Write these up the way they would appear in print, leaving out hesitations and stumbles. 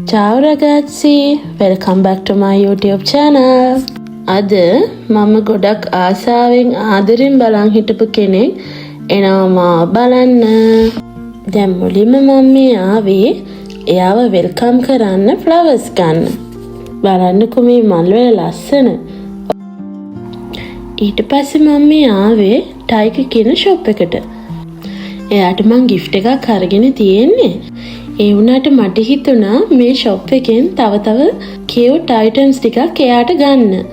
Ciao ragazzi, welcome back to my YouTube channel. අද මම ගොඩක් ආසාවෙන් ආදරෙන් බලන් හිටපු කෙනෙක් එනවා මාව බලන්න. දැන් මුලින්ම මම මේ ආවේ එයාව welcome කරන්න ෆ්ලවර්ස් ගන්න. බලන්නකෝ මේ මල් වල ලස්සන. ඊට පස්සේ මම මේ ආවේ ටයිගර් කියන ෂොප් එකට. එයාට මං ගිෆ්ට් එකක් අරගෙන තියෙන්නේ. ඒ වුණාට මට හිතුණා මේ ෂොප් එකෙන් තව තව කියුට් අයිටම්ස් ටිකක් එයාට ගන්න.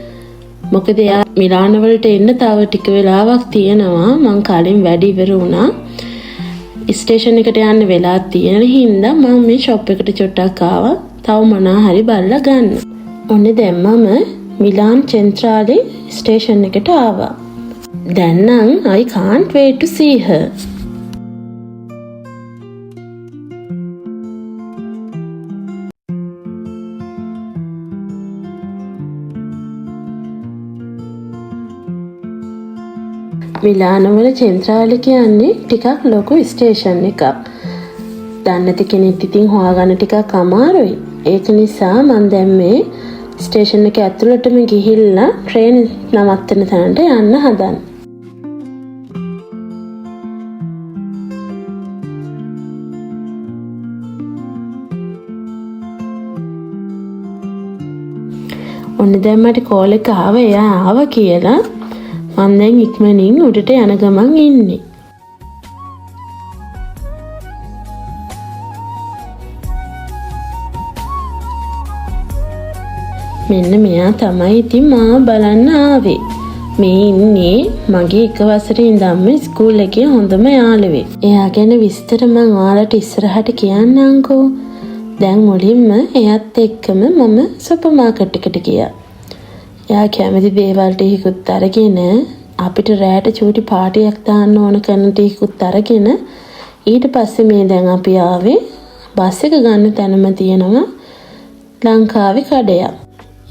මොකද එයා මිලාන වලට එන්න තව ටික වෙලාවක් තියෙනවා. මං කලින් වැඩ ඉවර වුණා. ස්ටේෂන් එකට යන්න වෙලා තියෙන හින්දා මං මේ ෂොප් එකට චුට්ටක් ආවා. තව මොනා හරි බලලා ගන්න. ඔන්න දැන් මම මිලාන් චෙන්ත්‍රාලේ ස්ටේෂන් එකට ආවා. දැන් නම් I can't wait to see her. මිලානවල චෙන්ත්‍රාලේ කියන්නේ ටිකක් ලොකු ස්ටේෂන් එකක්. දන්නේ නැති කෙනෙක් ඉතින් හොයාගන්න ටිකක් අමාරුයි. ඒක නිසා මං දැන් මේ ස්ටේෂන් එක ඇතුළටම ගිහිල්ලා ට්‍රේන් නවත්තන තැනට යන්න හදන්නේ. ඔන්න දැන් මට කෝල් එක ආවා එයා ආවා කියලා. මං දැන් ඉක්මනින් උඩට යන ගමන් ඉන්නේ. මෙන්න මෙයා තමයි ඉතින් මාව බලන්න ආවේ. මේ ඉන්නේ මගේ එක වසරේ ඉඳන්ම ස්කූල් එකේ හොඳම යාළුවෙක්. එයා ගැන විස්තර මං ඔයාලට ඉස්සරහට කියන්නම්කෝ. දැන් මුලින්ම එයාත් එක්කම මම සුපර් මාකට් එකට ගියා. එයා කැමති දේවල් ටිකකුත් අරගෙන අපිට රෑට චූටි පාටියක් දාන්න ඕන කරන ටිකකුත් අරගෙන ඊට පස්සේ මේ දැන් අපි ආවේ බස් එක ගන්න තැනම තියෙනවා ලංකාවේ කඩයක්.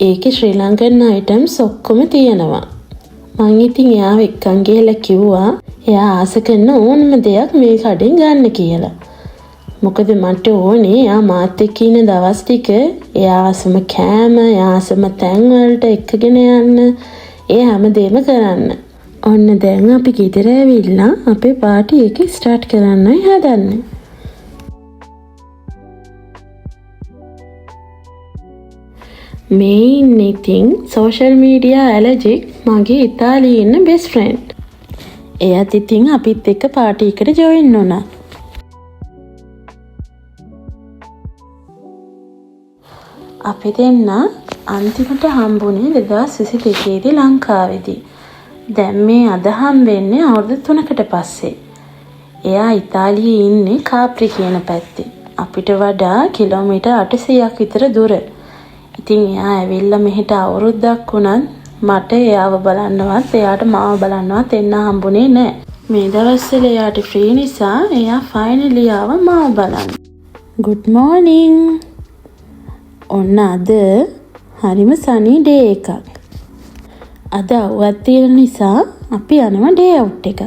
ඒකේ ශ්‍රී ලංකන් අයිටම්ස් ඔක්කොම තියෙනවා. මං ඉතින් එයාව එක්කන් ගිහලා කිව්වා එයා ආස කරන ඕනම දෙයක් මේ කඩෙන් ගන්න කියලා. මොකද මට ඕනේ එයා මාත් එක්ක ඉන්න දවස් ටික එයා ආසම කෑම, එයා ආසම තැන් වලට එක්කගෙන යන්න, ඒ හැමදේම කරන්න. ඔන්න දැන් අපි ගෙදර ඇවිල්ලා අපේ පාටි එක ස්ටාර්ට් කරන්නයි හදන්නේ. මේ ඉන්නේ ඉතින් සෝෂල් මීඩියා ඇලර්ජික් මගේ ඉතාලියේ ඉන්න බෙස්ට් ෆ්‍රෙන්ඩ්. එයත් ඉතින් අපිත් එක්ක පාටි එකට ජොයින් වුණා. අපි දෙන්න අන්තිමට හම්බුනේ 2022 දී ලංකාවේදී. දැන් මේ අද හම්බෙන්නේ අවුරුදු 3කට පස්සේ. එයා ඉතාලියේ ඉන්නේ කාප්‍රි කියන පැත්තේ. අපිට වඩා කිලෝමීටර් 800ක් විතර දුර. ඉතින් එයා ඇවිල්ලා මෙහෙට අවුරුද්දක් වුණත් මට එයාව බලන්නවත් එයාට මාව බලන්නවත් එන්න හම්බුනේ නෑ. මේ දවස්වල එයාට ෆ්‍රී නිසා එයා ෆයිනලි ආවා මාව බලන්න. Good morning. ඔන්න අද හරිම සනි ඩේ එකක්. අද අවුවක් තියෙන නිසා අපි යනවා ඩේ අවුට් එකක්.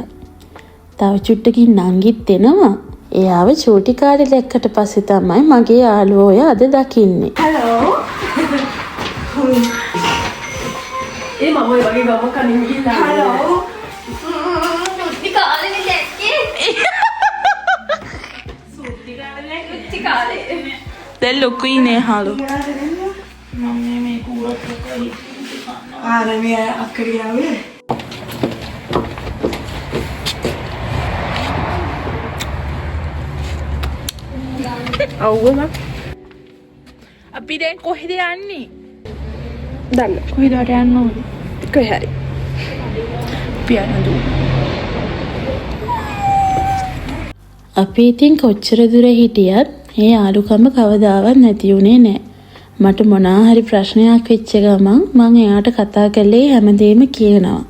තව චුට්ටකින් නංගිත් එනවා. එයාව චූටි කාලේ දැක්කට පස්සේ තමයි මගේ යාළුවෝ ඔය අද දකින්නේ. හලෝ. ඒ මම ඔය වගේ ගමන් කනින් ගිහිල්ලා. හලෝ. සුත්ති කාලේ දැක්කේ. සුත්ති කාලේ සුත්ති කාලේ. දැන් ලොකුයි නේ හලෝ. ආ මේ අක්කට ගියාවේ. අවුව බං. අපි දැන් කොහෙද යන්නේ? දන්න. කොහෙද වට යන්න ඕනේ? කොහේ හරි. අපි යන දුව. අපි ඉතින් කොච්චර දුර හිටියත් ඒ යාළුකම කවදාවත් නැති වුණේ නෑ. මට මොනා හරි ප්‍රශ්නයක් වෙච්ච ගමන් මං එයාට කතා කරලා ඒ හැමදේම කියනවා.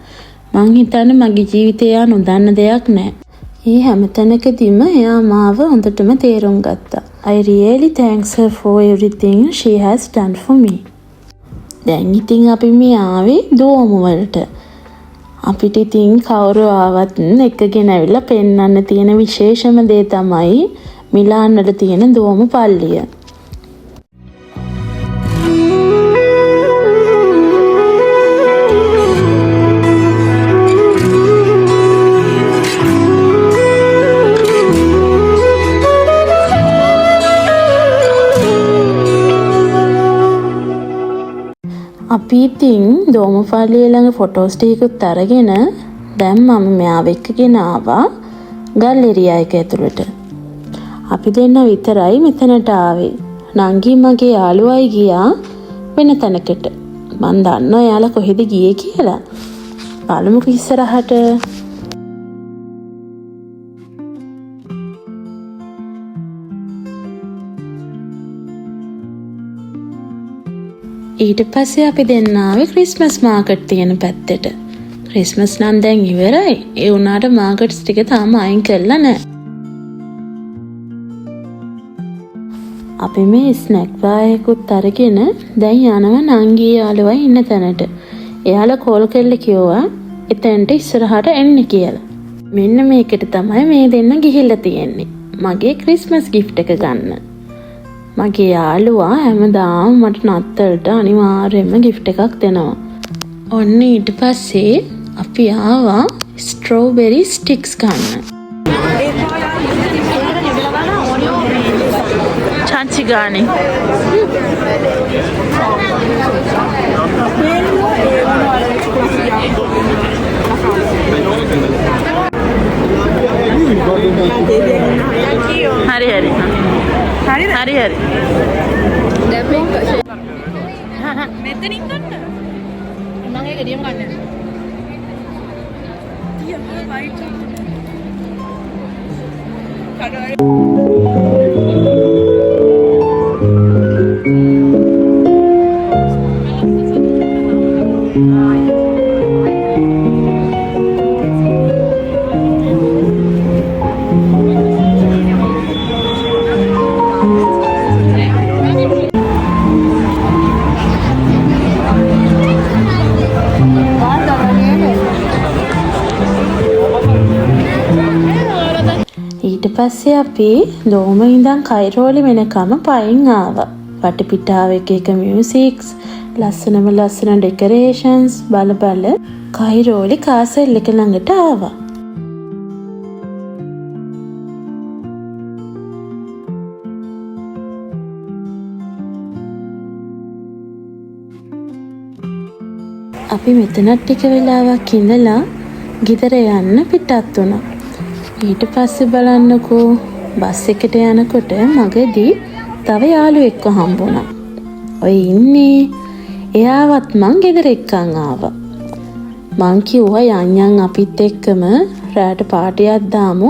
මං හිතන්නේ මගේ ජීවිතේ එයා නොදන්න දෙයක් නෑ. ඒ හැම තැනකදීම එයා මාව හොඳටම තේරුම් ගත්තා. I really thanks her for everything she has done for me. දැන් ඉතින් අපි මේ ආවේ දෝමු වලට. අපිට ඉතින් කවුරු ආවත් එක්කගෙන ඇවිල්ලා පෙන්වන්න තියෙන විශේෂම දේ තමයි මිලාන් වල තියෙන දෝමු පල්ලිය. අපි ඉතින් දෝමපල්ලිය ළඟ ෆොටෝස් ටිකකුත් අරගෙන දැන් මම මෙයාව එක්කගෙන ආවා ගල්ලෙරියා එක ඇතුළට. අපි දෙන්න විතරයි මෙතනට ආවේ. නංගි මගේ යාළුවයි ගියා වෙන තැනකට. මං දන්නවා එයාලා කොහෙද ගියේ කියලා. බලමුකෝ ඉස්සරහට. ඊට පස්සේ අපි දෙන්න ආවේ ක්‍රිස්මස් මාකට් තියෙන පැත්තට. ක්‍රිස්මස් නම් දැන් ඉවරයි. ඒ වුණාට මාකට්ස් ටික තාම අයින් කරලා නැහැ. අපි මේ ස්නැක් බාර් එකකුත් අරගෙන දැන් යනවා නංගි යාළුවා ඉන්න තැනට. එයාලා කෝල් කරලා කිව්වා එතනට ඉස්සරහට එන්න කියලා. මෙන්න මේකට තමයි මේ දෙන්න ගිහිල්ලා තියෙන්නේ. මගේ ක්‍රිස්මස් ගිෆ්ට් එක ගන්න. මගේ යාළුවා හැමදාම මට නත්තලට අනිවාර්යයෙන්ම ගිෆ්ට් එකක් දෙනවා. ඔන්න ඊට පස්සේ අපි ආවා ස්ට්‍රෝබෙරි ස්ටික්ස් ගන්න. චංචි ගානේ. හරි හරි. හරි හරි හරි. මෙතනින් ගන්න. මං ඒක ඩියම් ගන්න. ඊට පස්සේ අපි දෝම ඉඳන් කයිරෝලි වෙනකම පයින් ආවා. වටපිටාව එක එක මියුසික්ස්, ලස්සනම ලස්සන ඩෙකරේෂන්ස් බල බල කයිරෝලි කාසල් එක ළඟට ආවා. අපි මෙතනත් ටික වෙලාවක් ඉඳලා ගෙදර යන්න පිටත් වුණා. ඊට පස්සේ බලන්නකෝ බස් එකට යනකොට මගදී තව යාළුවෙක්ව හම්බුණා. ඔය ඉන්නේ එයාවත් මං ගෙදර එක්කන් ආවා. මං කිව්වා යන් යන් අපිත් එක්කම රැට පාටියක් දාමු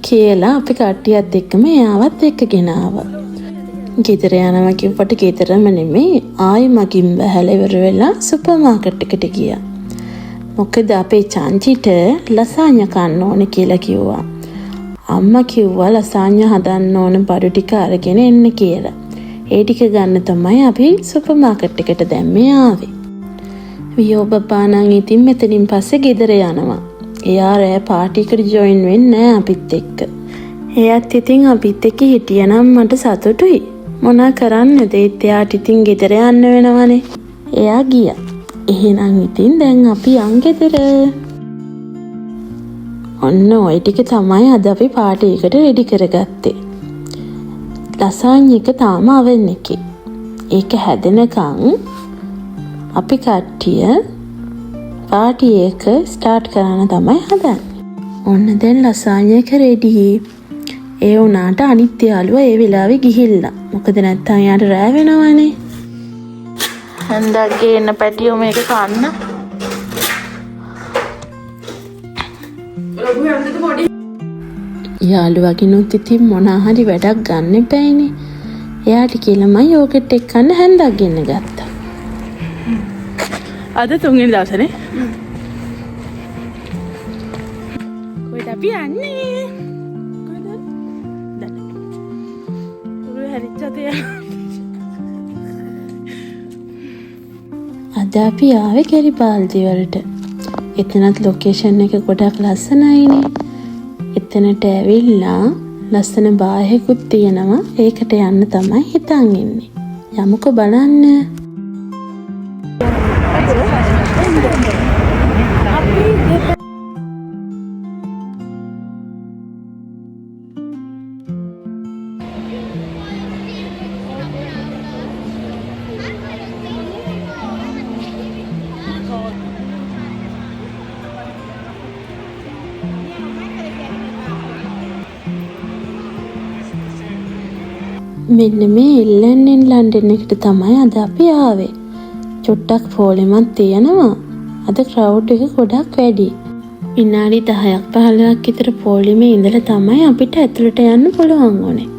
කියලා අපි කට්ටියත් එක්කම එයාවත් එක්කගෙන ආවා. ගෙදර යනවා කිව්වට ගෙදරම නෙමෙයි ආයි මගින් බහැලා ඉවර වෙලා සුපර් මාකට් එකට ගියා. මොකද අපේ චංචිට ලසාඤ්ඤ කන්න ඕනේ කියලා කිව්වා. අම්මා කිව්වා ලසාඤ්ඤ හදන්න ඕන බඩු ටික අරගෙන එන්න කියලා. ඒ ටික ගන්න තමයි අපි සුපර් මාකට් එකට දැන් මේ ආවේ. වියෝ බබා නම් ඉතින් මෙතනින් පස්සේ ගෙදර යනවා. එයා රෑ පාටි එකට ජොයින් වෙන්නේ නෑ අපිත් එක්ක. එයාත් ඉතින් අපිත් එක්ක හිටියනම් මට සතුටුයි. මොනා කරන්නද ඒත් එයාට ඉතින් ගෙදර යන්න වෙනවනේ. එයා ගියා. එහෙනම් ඉතින් දැන් අපි යන් ගෙදර. ඔන්න ඔය ටික තමයි අද අපි පාටි එකට රෙඩි කරගත්තේ. ලසාඤ්ඤ එක තාම අවන් එකේ. ඒක හැදෙනකන් අපි කට්ටිය පාටි එක ස්ටාර්ට් කරන්න තමයි හදන්නේ. ඔන්න දැන් ලසාඤ්ඤ එක රෙඩි. ඒ වුණාට අනිත් යාළුවා ඒ වෙලාවේ ගිහිල්ලා. මොකද නැත්තම් එයාට රෑ වෙනවනේ. හන්දක් ගේන්න පැටියෝ මේක කන්න. යාළුවගෙනුත් ඉතින් මොනා හරි වැඩක් ගන්න එපායිනේ. එයාට කියලා මං යෝගට් එක කන්න හැන්දක් ගෙන්න ගත්තා. අද තුන්වෙනි දවසනේ. කොහෙද අපි යන්නේ? කොහෙද? දන්නේ. ඔළුව හැරිච්ච අතේ. අද අපි ආවේ කැරිබාල්දි වලට. එතනත් ලොකේෂන් එක ගොඩක් ලස්සනයිනේ. එතනට ඇවිල්ලා ලස්සන බාර් එකකුත් තියෙනවා. ඒකට යන්න තමයි හිතන් ඉන්නේ. යමුකෝ බලන්න. මෙන්න මේ එල් ඇන්ඩ් එන් ලන්ඩන් එකට තමයි අද අපි ආවේ. චුට්ටක් පෝලිමක් තියෙනවා. අද ක්‍රවුඩ් එක ගොඩක් වැඩි. විනාඩි 10ක් 15ක් විතර පෝලිමේ ඉඳලා තමයි අපිට ඇතුළට යන්න පුළුවන් වුණේ.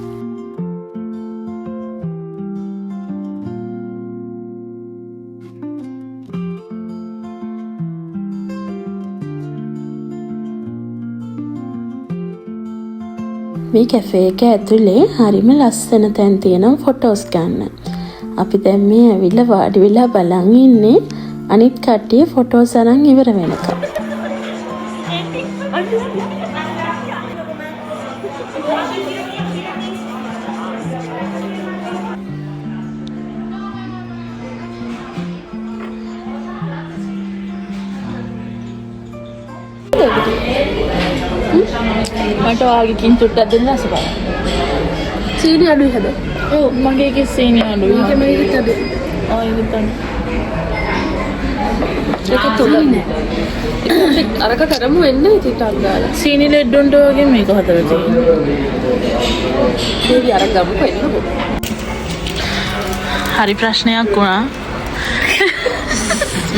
මේ කැෆේ එක ඇතුලේ හරිම ලස්සන තැන් තියෙනවා ෆොටෝස් ගන්න. අපි දැන් මේ ඇවිල්ලා වාඩි වෙලා බලන් ඉන්නේ අනිත් කට්ටිය ෆොටෝස් අරන් ඉවර වෙනකම්. මට ඔයාගේ චුට්ටක් දෙන්න රස බලන්න. සීනි අඩුයි හැබැයි. ඔව්, මගේ එකේ සීනි අඩුයි. මේකේ මේකත් අඩුයි. ඔව්, ඒකත් අඩුයි. ඒක තුනයි නෑ. අරක කරමු එන්න ඉතින් ටක් ගාලා. සීනි ලෙඩ්ඩුන්ට වගේ මේක හදලා තියෙනවා. ඒක අර ගමුකෝ එන්නකෝ. හරි ප්‍රශ්නයක් වුණා.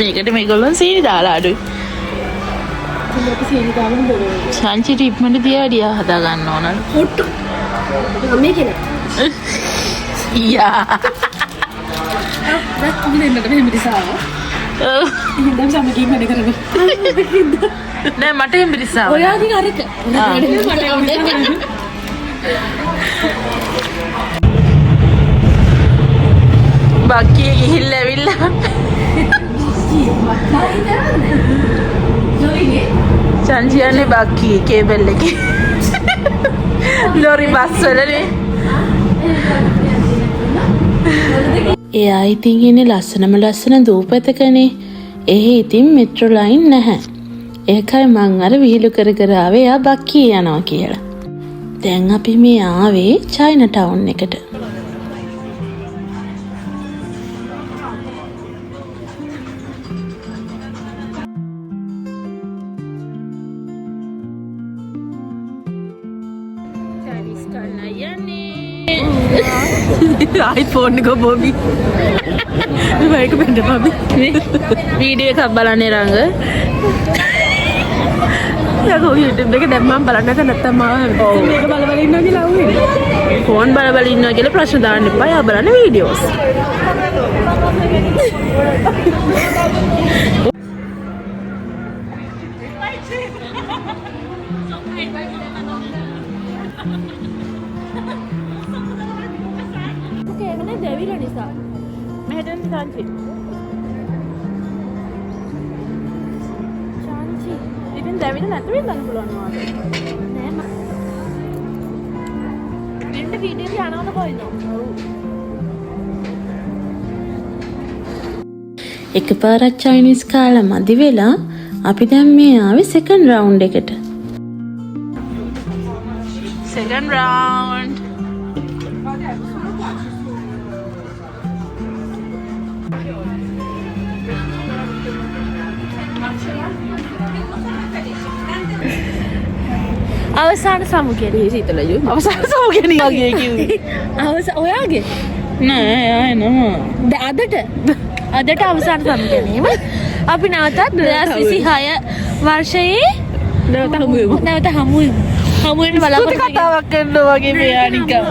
මේකට මේගොල්ලෝ සීනි දාලා අඩුයි. අපි සීනි දාන්න බැහැ. සංචි ඉක්මනට දියාඩියා හදා ගන්න ඕන. හොට්ටු. මේකේ නෑ. යා. දැන් අපි දෙන්නට මෙහෙම දිසාව. ඔව්. ඉතින් දැන් සමගින් වැඩ කරමු. නෑ, මට හෙම්බිරිස්සාව. ඔයාගෙන් අරක. මට බක්කිය ගිහිල්ලා ඇවිල්ලා. චංචි යන්නේ බක්කිය කේබල් එකේ. ලොරි බස් වලනේ. එයා ඉතින් ඉන්නේ ලස්සනම ලස්සන දූපතකනේ. එහෙ ඉතින් මෙට්‍රෝ ලයින් නැහැ. ඒකයි මං අර විහිළු කර කර ආවේ එයා බක්කිය යනවා කියලා. දැන් අපි මේ ආවේ චයිනා ටවුන් එකට. චයිනීස් කන්න යන්නේ. ආයිත් ෆෝන් එක බෝබි. මේ බයික බෙන්ද බබි. මේ වීඩියෝ එකක් බලන්නේ රංග. යකෝ YouTube එක දැන් මම බලන්න නැත නැත්තම් මාව මේක බල බල ඉන්නවා කියලා අහුවෙන්නේ. ෆෝන් බල බල ඉන්නවා කියලා ප්‍රශ්න දාන්න එපා. යා බලන්න වීඩියෝස්. ඒකනේ දැවිලා නිසා. මෙහෙට එන්න සංචි. චාන්චි. ඉතින් දැවිලා නැතුව ඉඳන් පුළුවන් ඔයාලට. නෑ මම. එන්න වීඩියෝ එක යනවද කොයිද? ඔව්. එකපාරක් චයිනීස් කාලා මදි වෙලා අපි දැන් මේ ආවේ සෙකන්ඩ් රවුන්ඩ් එකට. Second round. අවසාන සමුගැනීම. සීතලයි. අවසාන සමුගැනීම වගේ කිව්වේ. අවස ඔයාගේ නෑ, එයා එනවා. අදට අදට අවසාන සමුගැනීම. අපි නැවතත් 2026 වර්ෂයේ නැවත හමු වෙමු. නැවත හමු වෙමු. හමු වෙන්න බලාපොරොත්තු වෙමු. කතාවක් කරනවා වගේ මෙයා නිකන්.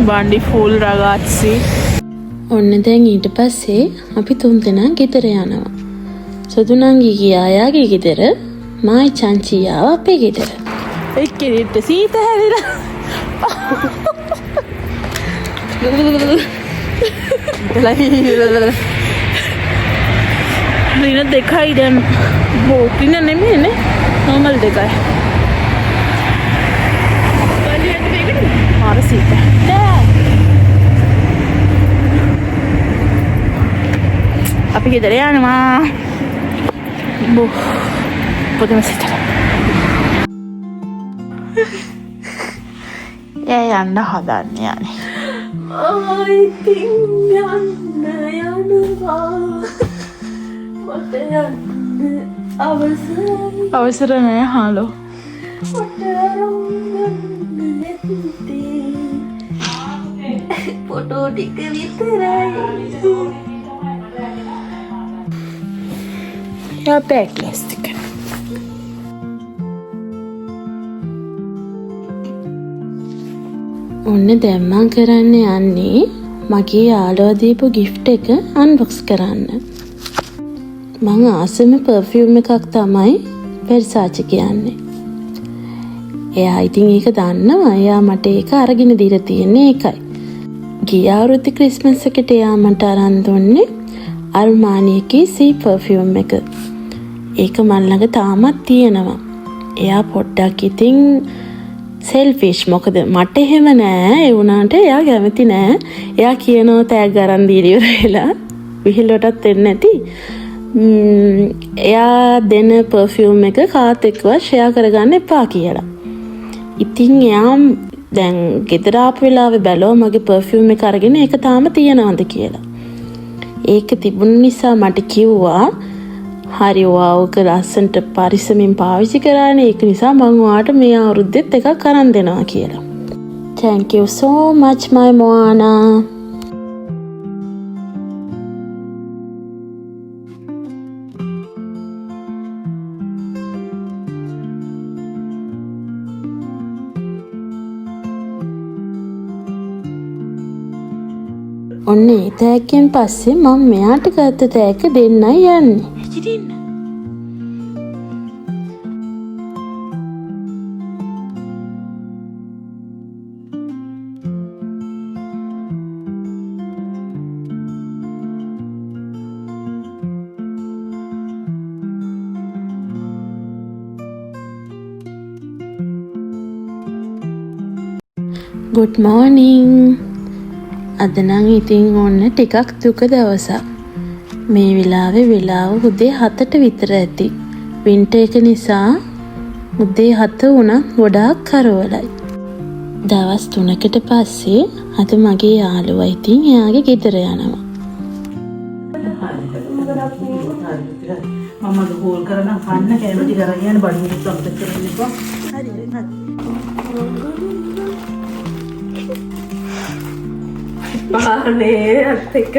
බණ්ඩි ෆුල් රගාත්සි. ඔන්න දැන් ඊට පස්සේ අපි තුන් දෙනා ගෙදර යනවා. සුදු නංගි ගියා එයාගේ ගෙදර, මායි චංචි ආවා අපේ ගෙදර. එක්කෙනෙක්ට සීත හැලිලා. රින දෙකයි දැන්. බෝ රින නෙමෙයිනේ. නෝමල් දෙකයි. මාර සීත. නෑ. අපි ගෙදර යනවා. බෝ පොතම සීතල. එයා යන්න හදන්නේ යන්නේ. ඉතින් යන්න යනවා. මට යන්න අවසරයි. අවසර නෑ හලෝ. මට අරන් ගන්න නැත්තේ. ෆොටෝ ටික විතරයි. එයා බෑග් ලෑස්ති කරනවා. ඔන්න දැන් මං කරන්න යන්නේ මගේ යාළුවා දීපු ගිෆ්ට් එක අන්බොක්ස් කරන්න. මං ආසම පර්ෆියුම් එකක් තමයි වෙර්සාචි කියන්නේ. එයා ඉතින් ඒක දන්නවා. එයා මට ඒක අරගෙන දීලා තියෙන්නේ ඒකයි. ගිය අවුරුද්දේ ක්‍රිස්මස් එකට එයා මට අරන් දුන්නේ අර්මානි එකේ සී පර්ෆියුම් එක. ඒක මං ළඟ තාමත් තියෙනවා. එයා පොඩ්ඩක් ඉතින් සෙල්ෆිෂ්, මොකද මට එහෙම නෑ. ඒ වුණාට එයා කැමති නෑ. එයා කියනවා තෑග්ග අරන් දීලා ඉවර වෙලා විහිළුවටත් වෙන්නේ නැති. එයා දෙන පර්ෆියුම් එක කාත් එක්කවත් ෂෙයා කරගන්න එපා කියලා. ඉතින් එයා දැන් ගෙදර ආපු වෙලාවේ බැලුවා මගේ පර්ෆියුම් එක අරගෙන ඒක තාම තියෙනවද කියලා. ඒක තිබුණ නිසා මට කිව්වා හරි ඔයා ඕක ලස්සනට පරිස්සමින් පාවිච්චි කරානේ, ඒක නිසා මං ඔයාට මේ අවුරුද්දෙත් එකක් අරන් දෙනවා කියලා. Thank you so much my Moana. ඔන්න ඒ තෑග්ගෙන් පස්සේ මං මෙයාට ගත්ත තෑග්ග දෙන්නයි යන්නේ. නැගිටින්න. Good morning. අද නම් ඉතින් ඔන්න ටිකක් දුක දවසක්. මේ වෙලාවේ වෙලාව උදේ 7ට විතර ඇති. වින්ටර් එක නිසා උදේ 7 වුණත් ගොඩාක් කරවලයි. දවස් 3කට පස්සේ අද මගේ යාළුවා ඉතින් එයාගේ ගෙදර යනවා. මම අද හෝල් කරනම් කන්න කැම ටික අරන් යන්න බඩු මුකුත් අමතක කරන්න එපා. හරි හරි. පානේ අත් එක්ක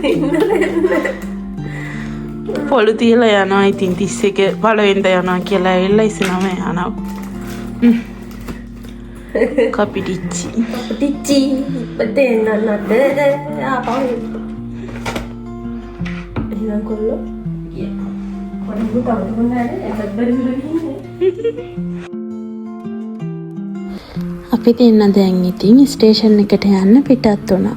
ඉන්න දෙන්න. පොළු තියලා යනවා ඉතින් 31 පළවෙනිදා යනවා කියලා ඇවිල්ලා ඉස්සනම යනවා. කපිටිච්චි. කපිටිච්චි ඉපදෙන්න නතර ආපහු. එහෙනම් කොල්ලෝ පොඩි මුට අමතක නෑ එතත් බැරි වෙලා. අපි දෙන්න දැන් ඉතින් ස්ටේෂන් එකට යන්න පිටත් වුණා.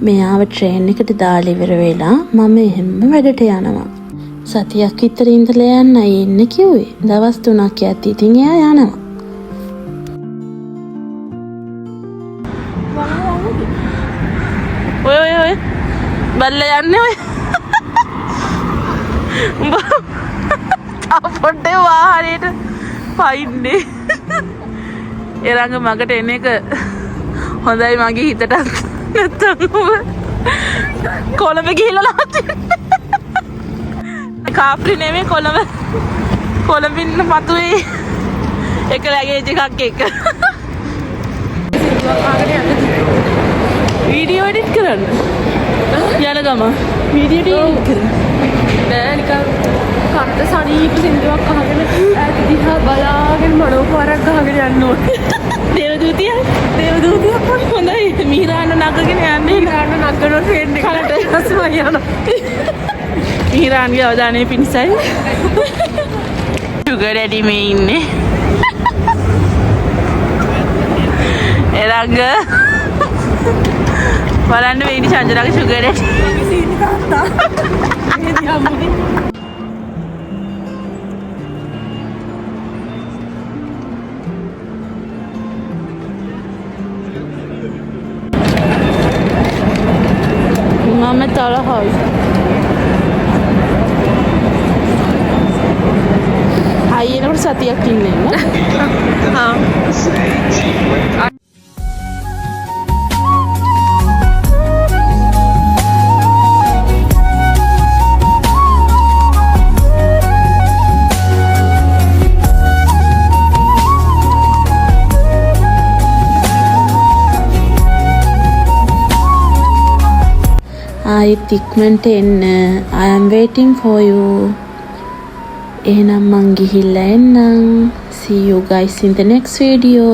මෙයාව ට්‍රේන් එකට දාලා ඉවර වෙලා මම එහෙම්ම වැඩට යනවා. සතියක් විතර ඉඳලා යන්නයි එන්න කිව්වේ. දවස් 3ක් යද්දි ඉතින් එයා යනවා. ඔය ඔය ඔය බල්ලා යන්නේ ඔය. උඹ තව පොඩ්ඩේ වාහනේට පයින්නේ. එරංග මගට එන එක හොඳයි මගේ හිතටත්. නැත්තම් උඹ කොළඹ ගිහිල්ලා නවතින්න. කාප්‍රි නෙමෙයි කොළඹ. කොළඹින් මතුවේ එක ලැගේජ් එකක් එක්ක. වීඩියෝ එඩිට් කරන්න යන ගම වීඩියෝ එඩිට් කරන්න නෑ නිකන් කනට සනීප සින්දුවක් අහගෙන ඈත දිහා බලාගෙන මනෝ පාරක් ගහගෙන යන්න ඕනේ. දේවදූතිය දේවදූතියක් වගේ. හොඳයි මිහිරාන නගගෙන යන්නේ. මිහිරාන නගනවා ට්‍රේන් එකට. කනට. පස්සේ මම යනවා. මිහිරාන්ගේ අවධානය පිණිසයි. ෂුගර් ඩැඩි මේ ඉන්නේ. එරංග බලන්න මේ ඉන්නේ චන්දනාගේ ෂුගර් ඩැඩි. මගේ සීනි තාත්තා. මේ දිහා මුනේ. මම තරහයි. ආයෙ එනකොට සතියක් ඉන්නේ නේ. හා. ආයෙත් ඉක්මනට එන්න. I am waiting for you. එහෙනම් මං ගිහිල්ලා එන්නම්. See you guys in the next video.